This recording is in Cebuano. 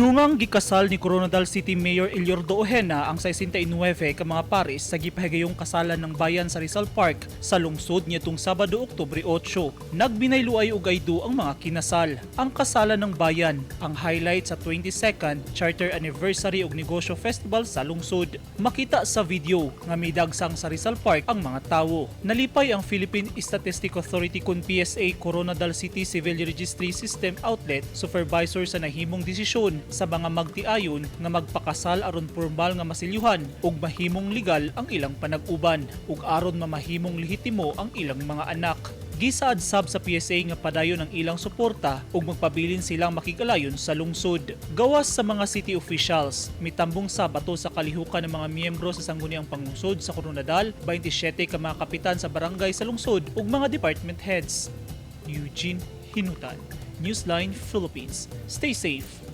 Dungang gikasal ni Koronadal City Mayor Eliordo Ojena ang 69 ka mga paris sa gipahigayong kasalan ng bayan sa Rizal Park sa lungsod niadtong Sabado, Oktubre 8. Nagbinayloay og I do ang mga kinasal. Ang kasalan ng bayan ang highlight sa 22nd Charter Anniversary ug Negosyo Festival sa lungsod. Makita sa video nga midagsang sa Rizal Park ang mga tawo. Nalipay ang Philippine Statistic Authority kun PSA Koronadal City Civil Registry System Outlet Supervisor sa nahimong desisyon sa mga magtiayon nga magpakasal aron formal nga masilyuhan ug mahimong legal ang ilang panag-uban ug aron mamahimong lehitimo ang ilang mga anak. Gisaad sab sa PSA nga padayon ang ilang suporta ug magpabilin silang makigalayon sa lungsod. Gawas sa mga city officials, mitambong sab ato sa kalihukan ng mga miyembro sa Sangguniang Panglungsod sa Koronadal, 27 ka mga kapitan sa barangay sa lungsod ug mga department heads. Eugene Hinutan, Newsline Philippines. Stay safe.